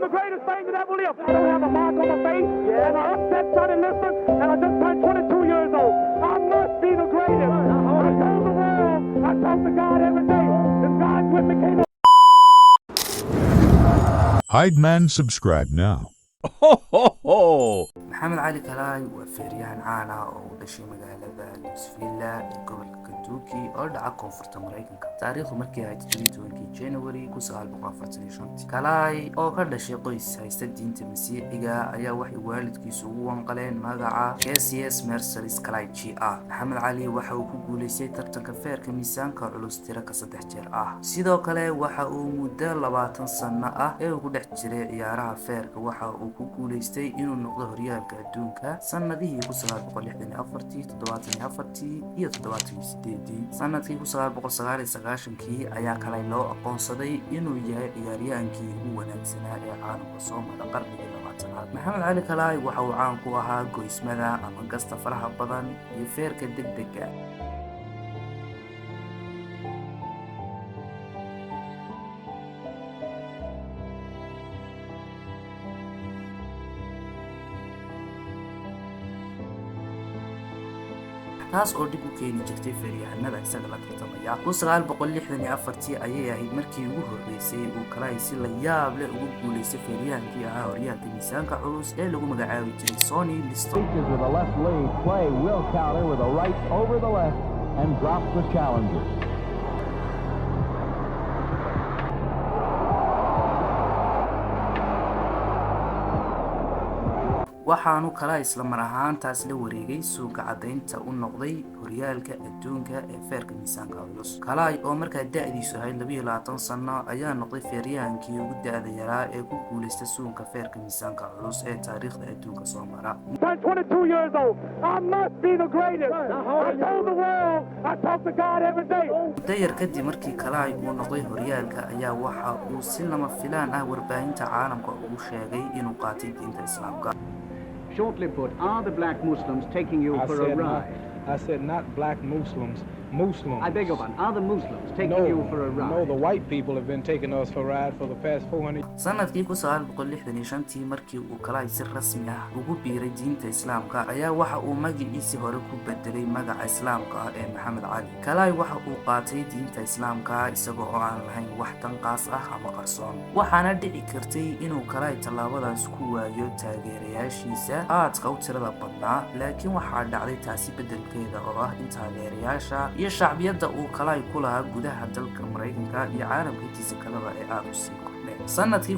the greatest thing that ever lived. I don't have a mark on my face, and I upset Sonny Liston, and I just turned 22 years old. I must be the greatest. I told the world, I talk to God every day. If God's with me, can't Hide Man, subscribe now. Maxamed Cali Kalaay waa feeryahan caan ah oo u dhashay magaalada Louisville ee gobolka Kentucky oo dhaca koonfurta Mareykanka. Taariikhdu markii ahayd 17-kii January 1945. Kalaay oo ka dhashay qoys haysta diinta Masiixiga ayaa waxay waalidkiisu ugu wanqaleen magaca Cassius Marcellus Clay Jr. Maxamed Cali waxa uu ku guuleystay tartanka feerka miisaanka culus tiro ka saddex jeer ah. Sidoo kale waxa uu muddo 20 sano ah ee uu ku dhex jiray ciyaaraha feerka waxa uu ku guuleystay inuu noqdo horyaalka adduunka sanadihii 1964, 74 iyo 78-dii. Sanadkii 1999-kii ayaa Kalaay loo aqoonsaday inuu yahay ciyaaryahankii ugu wanaagsanaa ee caalamka soo mara qarnigii 20aad. Maxamed Cali Kalaay waxa uu caan ku ahaa goysmada ama gasta faraha badan iyo feerka degdega. Taas oo dhib u keeni jirtay feeryahanada isaga la tartamaya. 1964-tii ayay ahayd markii ugu horreysay uu Kalaay si la yaab leh ugu guuleystay feeryahankii ahaa horyaalka miisaanka culus ee lagu magacaabi jiray Sonny Liston. Reaches with a left lead. Clay will counter with a right over the left and drops the challenger. Waxaanu Kalaay isla mar ahaantaas la wareegay suuqa caddaynta u noqday horyaalka adduunka ee feerka miisaanka culus. Kalaay oo markaa da'diisu ahayd 22 sano ayaa noqday feeryahankii ugu da'da yaraa ee ku guuleysta suunka feerka miisaanka culus ee taariikhda adduunka soo mara. Turned 22 years old. I must be the greatest. I told the world, I talk to God every day. Muddo yar kadib markii Kalaay uu noqday horyaalka ayaa waxa uu si lama filaan ah warbaahinta caalamka ugu sheegay inuu qaatay diinta Islaamka. Shortly put, are the black Muslims taking you I for a said not, ride? I said not black Muslims, Muslims. I beg your pardon, are the Muslims taking No, you for a ride? no, the white people have been taking us for a ride for the past 400 Sanadkii 1965-tii markii uu Kalaay si rasmi ah ugu biiray diinta Islaamka ayaa waxa uu magaciisii hore ku bedelay magaca Islaamka ah ee Maxamed Cali. Kalaay waxa uu qaatay diinta Islaamka isaga oo aan lahayn wax danqaas ah ama qarsoon. Waxaana dhici kartay inuu Kalaay tallaabadaas ku waayo taageerayaashiisa aadka u tirada badnaa, laakiin waxaa dhacday taasi beddelkeeda oo ah in taageerayaasha iyo shacbiyadda uu Kalaay ku lahaa gudaha dalka Mareykanka iyo caalamka intiisa kaleba ee aada u sii kordheen. Sanadkii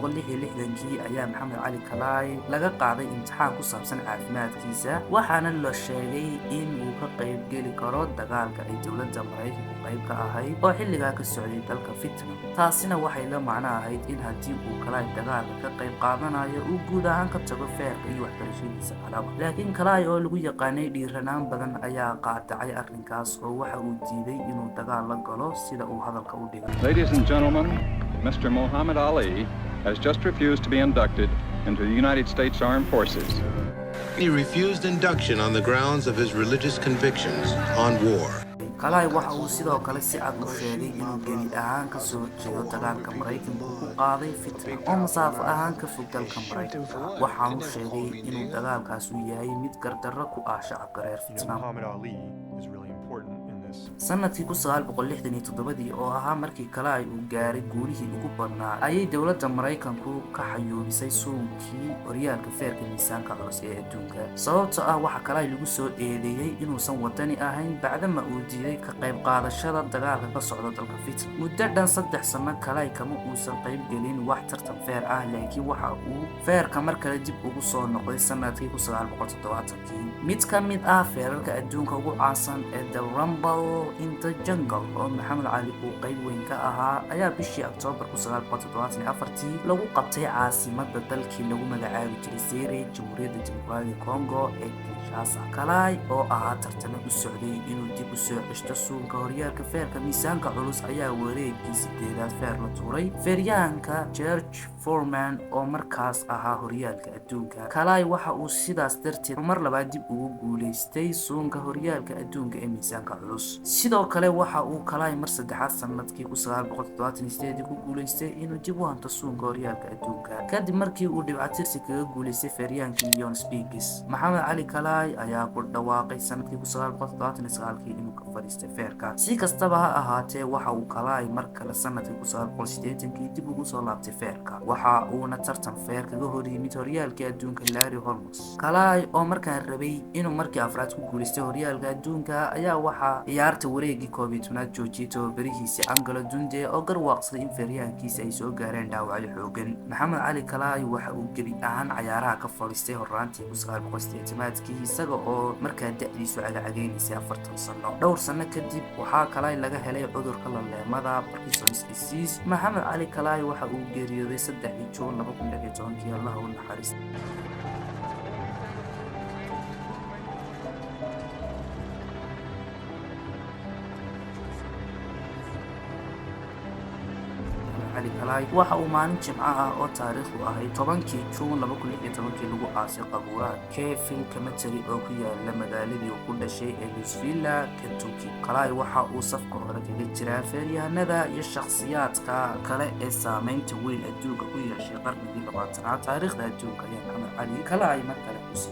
1966-kii ayaa Maxamed Cali Kalaay laga qaaday imtixaan ku saabsan caafimaadkiisa, waxaana la sheegay in uu ka qayb geli karo dagaalka ay dowladda Maraykanku qayb ka ahayd oo xilligaa ka socday dalka Vietnam. Taasina waxay la macno ahayd in haddii uu Kalaay dagaalka ka qayb qaadanayo uu guud ahaan ka tago feerka iyo waxbarashadiisa kalaba. Laakiin Kalaay oo lagu yaqaanay dhiiranaan badan ayaa qaadacay arrinkaas oo waxa uu diiday inuu dagaal la galo, sida uu hadalka u dhigay. Ladies and gentlemen, Mr. Muhammad Ali has just refused to be inducted into the United States Armed Forces. He refused induction on the grounds of his religious convictions on war. Kalaay waxa uu sidoo kale si cad u sheegay inuu gebi ahaan ka soo horjeedo dagaalka Maraykanku ku qaaday Vietnam oo masaafo ahaan ka fog dalka Maraykanka. Waxaanu sheegay inuu dagaalkaas uu yahay mid gardarro ku ah shacabka reer Vietnam. Muhammad Ali is really important in this. Sanadkii 1967-dii oo ahaa markii Kalaay uu gaaray guulihii ugu badnaa ayay dowladda Maraykanku ka xayuubisay suunkii horyaalka feerka miisaanka culus ee adduunka, sababtoo ah waxa Kalaay lagu soo eedeeyey inuusan wadani ahayn bacdama uu diiday ka qayb qaadashada dagaalka ka socda dalka Vietnam. Muddo dhan 3 sano Kalaay kama uusan qayb gelin wax tartan feer ah, laakiin waxa uu feerka mar kale dib ugu soo noqday sanadkii 1970-kii. Mid ka mid ah feerarka adduunka ugu caansan ee The Rumble in the Jungle oo Maxamed Cali uu qayb weyn ka ahaa ayaa bishii Oktoobar 1974-tii lagu qabtay caasimada dalkii lagu magacaabi jiray Zaire, Jamhuuriyadda Dimuqraadiga Congo ee Kinshasa. Kalaay oo ahaa tartamo u socday inuu dib u soo ceshto suunka horyaalka feerka miisaanka culus ayaa wareegii sideedaad feer la tuuray feeryahanka George Foreman oo markaas ahaa horyaalka adduunka. Clay waxa uu sidaas darteed mar labaad dib ugu guuleystay suunka horyaalka adduunka ee miisaanka culus. Sidoo kale waxa uu Clay mar saddexaad sanadkii 1978 ku guuleystay inuu dib u hanto suunka horyaalka adduunka, kadib markii uu dhibcatirsi kaga guuleystay feeryaankii Leon Spinks. Maxamed Cali Clay ayaa ku dhawaaqay sanadkii 1979 inuu ka fadhiistay feerka. Si kastaba ha ahaatee, waxa uu Clay mar kale sanadkii 1980 dib ugu soo laabtay feerka, waxa uuna tartan feer kaga hor yimid horyaalkii adduunka Larry Holmes. Clay oo markaan rabay inuu markii afraad ku guuleystay horyaalka adduunka ayaa waxaa ciyaarta wareegii 11aad joojiyay tababarihiisi Angelo Dundee oo garwaaqsaday in feeryahankiisa ay soo gaareen dhaawacyo xoogan. Maxamed Cali Clay waxa uu gebi ahaan cayaaraha ka fadhiistay horaantii 1980aadkii, isaga oo markaa da'diisu cagacageynaysay 40 sano. Dhowr sano kadib waxaa Clay laga helay cudurka laleemada Parkinson's disease. Maxamed Cali Clay waxa uu geeriyooday 3 Juun 2016. Allah u naxariisto. Cali Clay waxa uu maalin Jimco ah oo taariikhdu ahayd 10kii Juun 2016 lagu aasay qabuuraha Kevin Cemetery oo ku yaala magaaladii uu ku dhashay ee Louisville, Kentucky. Clay waxa uu safka hore kaga jiraa feeryahanada iyo shakhsiyaadka kale ee saameynta weyn adduunka ku yeeshay qarnigii 20aad. Taariikhda adduunka ayaa Maxamed Cali Clay mar kale xusi.